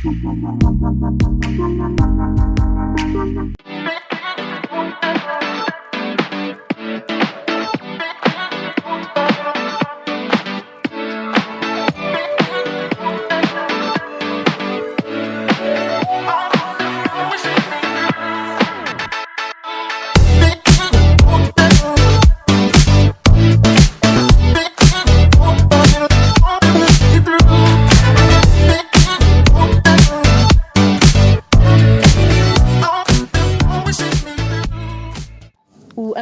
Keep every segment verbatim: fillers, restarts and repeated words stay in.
U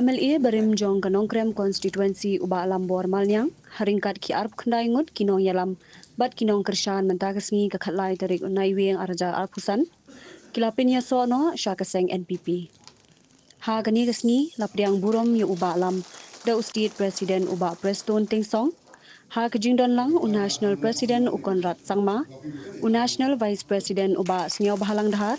M L A barim jong ka Nongkrem constituency u Bah Lambor Malniang, ha ryngkat ki arphew khyndai ngut ki nongïalam bad ki nongkyrshan mynta ka sngi ka khatlai tarik u Naiwieng arhajar arphew san, ki la pynïasoh noh sha ka seng N P P. Ha kane ka sngi la pdiang burom ïa u Bah Lam da u State President u Bah Prestone Tynsong. Ha ka jingdon lang u National President u Conrad Sangma, u National Vice President u Bah Sniawbhalang Dhar,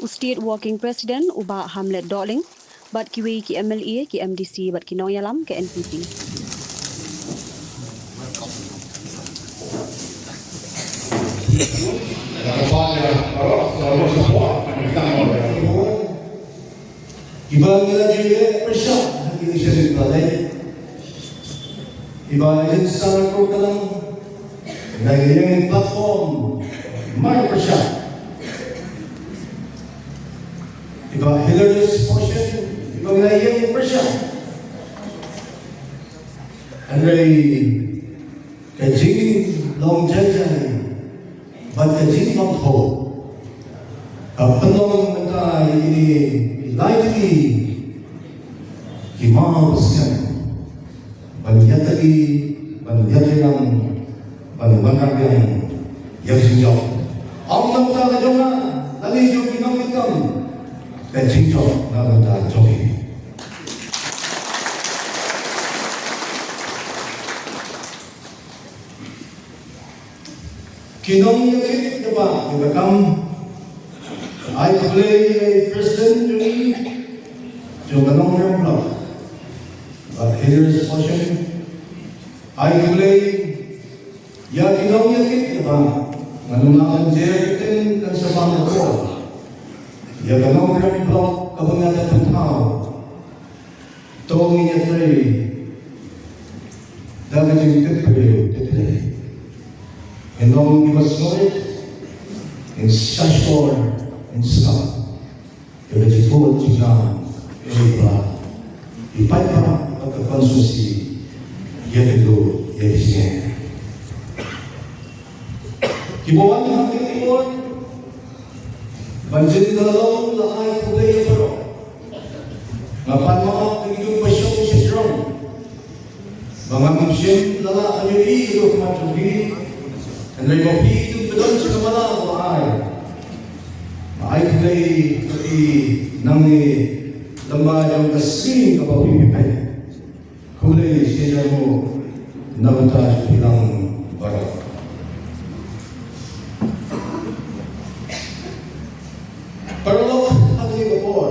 u State Working President u Bah Hamlet Dohling, bad kiwei ki M L A, ki M D C bad ki nongïalam ka N P P. Iba ngi la ju ïa pyrshah ha ki election ba la dei. Iba election sa ko ka long na ïa platform mai pyrshah. Iba hilarious portion iba ngi la ïa pyrshah. Hynrei ka jinglong jai jai bad ka jingbymthoh ka pynlong mynta ïa kine ki lai tylli ki mawsiang ban ïatylli, ban ïatreilang, ban wanrah biang ïa ka jingjop. Ym na bynta ka jong nga lane jong ki nongmihkhmat, ka jingjop na bynta jong ki. Ki nongïakit kiba, kiba kam. Ai khublei ïa i President jong ngi, jong ka Nongkrem Block, Bah Helios Fortune. Ai khublei ïa ki nongïakit kiba, ngan ym lah ban jer kyrteng kan sa bang ka por. Ïa ka Nongkrem Block kaba nga da pynthaw. To ngin ïatrei da ka jingtip briew tip lei. Ngin long kiba sngewrit, ngin shahshkor, ngin sngap ïa ka jingkhuid jingkhuid ïa i Blei, i paidbah bad ka constituency ïa ka duh ïa ka jingeh. Kiba wan ha kane ka por ban jin da long la ai khublei ïa baroh. Nga pan map ïa kito kiba shong sha jrong ba ngam shym la lah ban ïohi ïa ka khmat jong phi. Hynrei ma phi to kiba don sha ka bala ba ai, ba ai khublei ïa phi nangne lyngba jong ka sngi kaba phi peit. Khublei shibun na bynta jong phi lang baroh. Paralok ha kane ka por,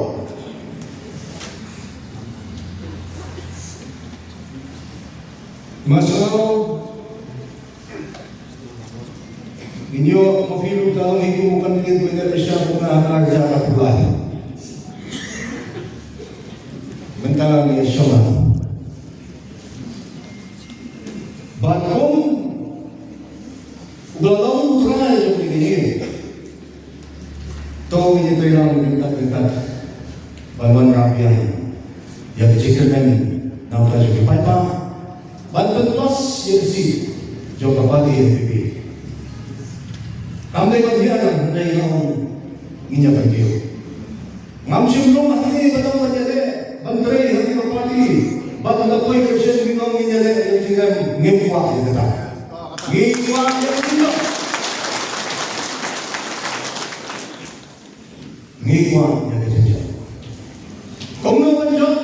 nga sngew Ngin ïoh ma phi ruh ka long hi kum u candidate ba ngi la pyrshah kumno ha ka arhajar arphew lai. Mynta ngi ïa shong lang. Bad kum uba long u trai jong kine ki ïing, to ngin ïa trei lang ryngkat ryngkat ban wanrah biang ïa ka jingkyrmen na ka bynta jong ki paidbah. Ban pynplas ïa ka seat jong ka party N P P. Kam dei ban hiar, hynrei nga ong ngin ïa pynkiew. Ngam shym rung hangne ba dang ban ïaleh ban trei ha kane ka party. Bad lada poi election ngi ong ngin ïaleh ïa ka jingem, ngim kwah ïa kata. Ngi kwah ïa ka jingem. Ngi kwah ïa ka jingem. Kumno ban jop?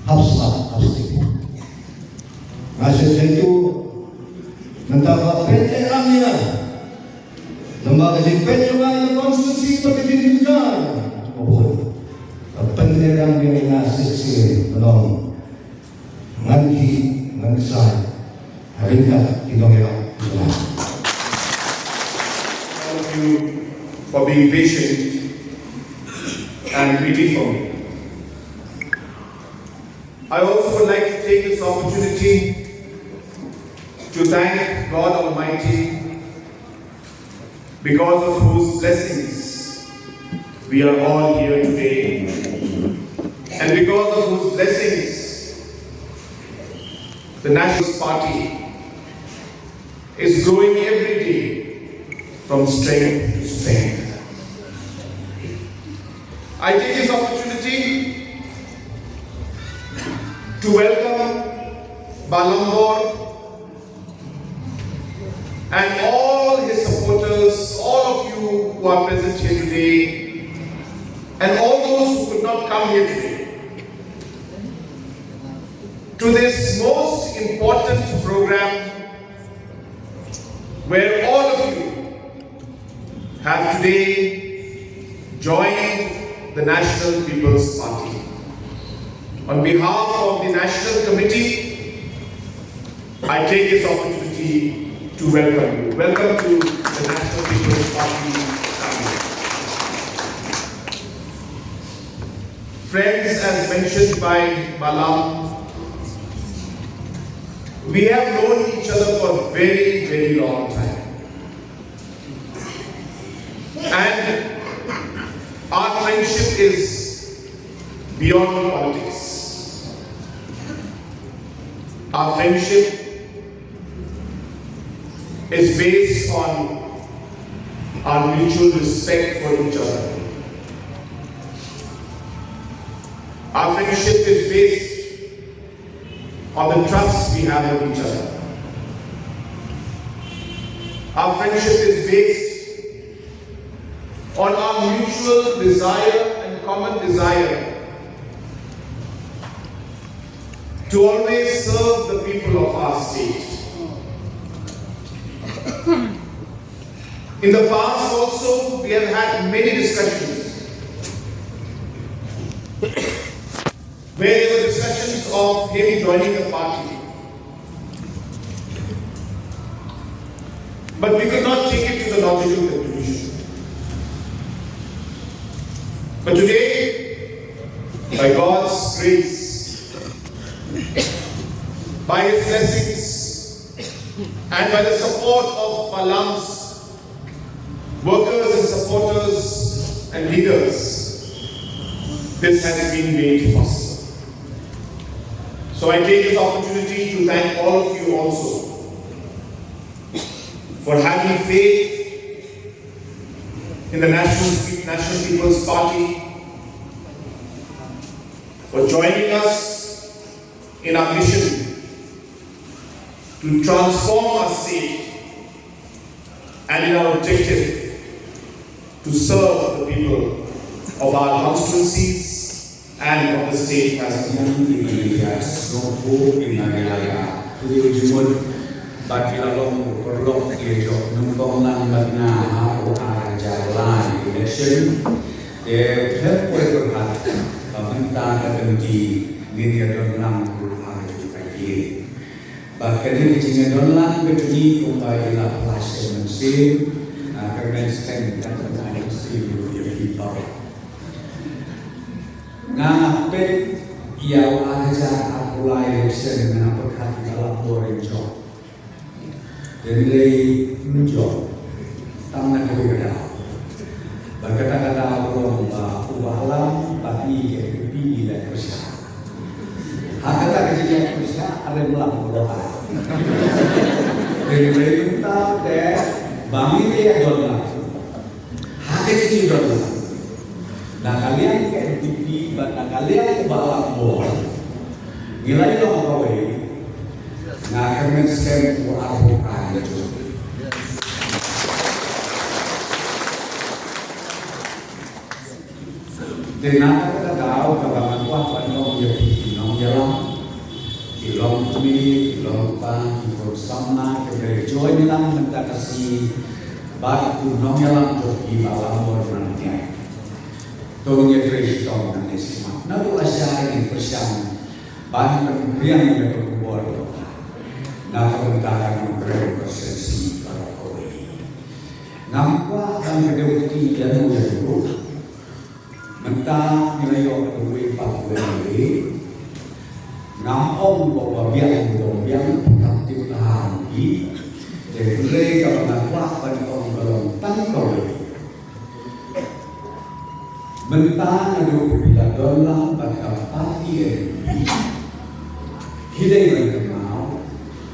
Hap sah, hap stick. Nga sngewthuh mynta ba peit ïa nga, lem bad ka jingpeit jong nga ïa ka constituency bad ka jingjynjar, ka bun. Ka pynrem ïa nga shisha, ka long ngan ïeit, ngan ksai ha ryngkat ki nongïalam jong nga. you for being patient and waiting for me. I also would like to take this opportunity to thank God Almighty, because of whose blessings we are all here today, and because of whose blessings the National Party is growing every day from strength to strength. I take this opportunity to welcome Bah Lambor and all his supporters, all of you who are present here today, and all those who could not come here today, to this most important program where all of you have today joined the National People's Party. On behalf of the National Committee, I take this opportunity to welcome you. Welcome to the National People's Party family. Friends, as mentioned by Bah Lam, we have known each other for a very, very long time. And our friendship is beyond politics. Our friendship is based on our mutual respect for each other. Our friendship is based on the trust we have in each other. Our friendship is based on our mutual desire and common desire to always serve the people of our state. In the past also, we have had many discussions where there were discussions of him joining the party. But we could not take it to the logical conclusion. But today, by God's grace, by His blessings, and by the support of Bah Lam's workers and supporters and leaders, this has been made possible. So I take this opportunity to thank all of you also for having faith in the National, National People's Party, for joining us in our mission to transform our state and in our objective to serve the people of our constituencies and of the state as a whole. Ïa sngewbha ïa nga ïa ka, ïa u jingmut bad ïa la long u paralok ïa jong nyngkong lang bad nga ha u ar hajar lai election. Te pher poi pyrkhat ba mynta ka lynti ngin ïa don lang u ar hajar lai. Ba kane ka jingïadon lang ka jong ngi kumba i la flash ka mynsiem, ah, ka mynsiem ka mynsiem ruh ïa phi baroh. Nga peit ïa u ar hajar arphew lai election nga pyrkhat ïa ka la boring jong. Hynrei mynjong tang na kawei ka daw. Bad kata ka daw ka long ba u Bah Lam bad i ka NPP i leh pyrshah. Ha kata ka jingïaleh pyrshah, are Bah Lam u la ai. Hynrei mynta te ba ngi te ïa don lang. Ha ka jingïadon lang. Na ka liang ka NPP bad na ka liang u Bah Lam Bor. Ngi la ïalong kawei. Nga kyrmen skhem u arphew phra ngi jur. Te na kata ka daw kaba nga kwah ban ong ïa phi ki nongïalam, ki longkmie, ki longkpa, ki khun samla, kiba ïa join lang mynta ka sngi bad u nongïalam jong phi Bah Lam Bor Nangñiah. To ngin ïatrei shitom nangne shakhmat. Naduh lashai ngin pyrshang ban pynpriang ïa ka khubor na ka bynta ka Nongkrem Constituency baroh kawei. Ngam kwah ba Mynta ngi la ïoh kawei pat kawei. Ngam ong ba biang, ba biang, phi kam tip bha ïa phi. Te hynrei kaba nga kwah ban ong ka long tang kawei. Mynta naduh ba phi la don lang bad ka party N P P, phi dei ban kynmaw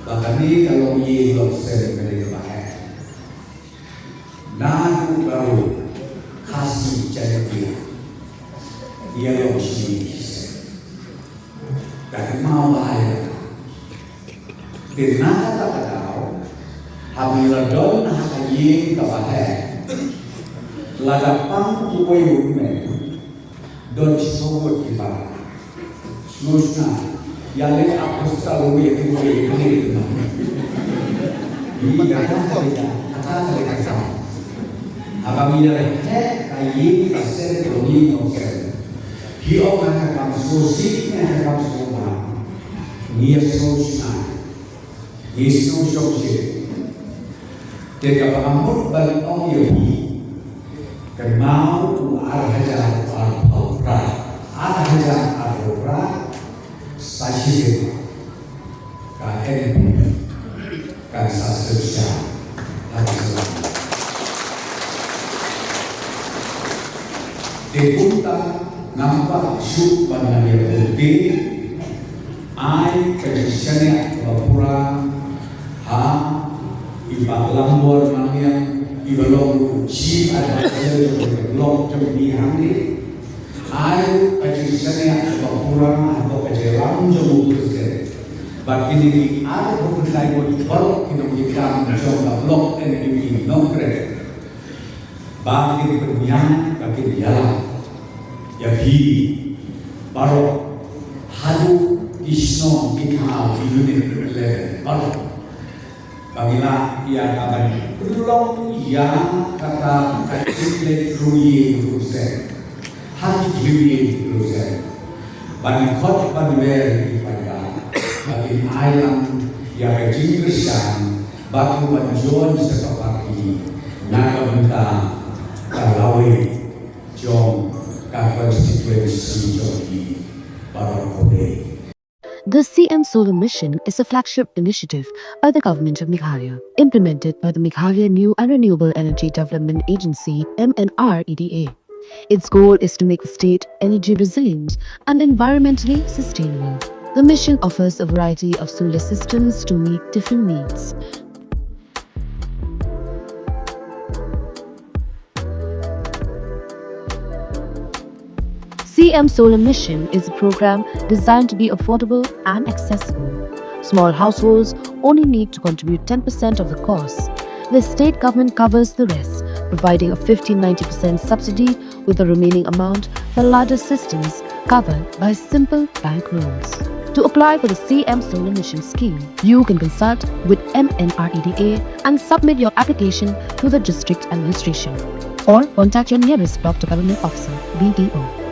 ba kane ka longïing longsem ka dei kaba heh. Naduh Garo, Khasi, Jaiñtia, ïa long shisien shisien. Ka kynmaw bha ïa kata. Te na kata ka daw, haba ngi la don ha ka ïing kaba heh, lada pang uwei u kmie, don shiphew ngut ki para. Sngewsih na, ïa leh ap hospital uwei, uwei, uwei, uwei. Ïa kata ka dei ka, kata ka dei ka kam. Haba ngi la heh ka ïing ka sem, ka ïing ka sem. Phi ong nga ka kam sngewsih, nga ka kam sngewbha. Ngi ïa sngewsih na. Ngi sngewsih shisha. Te kaba nga mut ban ong ïa phi, kynmaw u ar hajar arphew phra, ar hajar arphew phra, sa shisien ka N P P kan sa shisha. Te kumta ngam kwah shuh ban nang ïa kumta. Ai ka jingshaniah kaba pura ha i Bah Lambor Manniang, i ba long ruh Chief Advisor jong ka block jong ngi hangne. Ai ka jingshaniah kaba pura ha ka jingïalam jong u President bad kine ki arphew khyndai ngut baroh ki nongtrei jong ka block N P P Nongkrem. Ba kin pynïaid, ba kin ïalam ïa phi baroh, haduh ki shnong, ki thaw, ki unit level baroh. Ba ngi lah ïa ka ban pynlong ïa kata ka jingleh rung ïing rung sem ha ki jingim rung sem. Ban khot ban wer ïa ki paidbah ba kin ai lang ïa ka jingkyrshan bad ruh ban join sha ka party na ka bynta ka lawei jong ka constituency jong ngi baroh kawei. The C M Solar Mission is a flagship initiative by the Government of Meghalaya, implemented by the Meghalaya New and Renewable Energy Development Agency, M N R E D A. Its goal is to make the state energy resilient and environmentally sustainable. The mission offers a variety of solar systems to meet different needs. C M Solar Mission is a program designed to be affordable and accessible. Small households only need to contribute ten percent of the cost. The state government covers the rest, providing a fifty ninety percent subsidy, with the remaining amount for larger systems covered by simple bank loans. To apply for the C M Solar Mission scheme, you can consult with M N R E D A and submit your application to the district administration, or contact your nearest block development officer, B D O.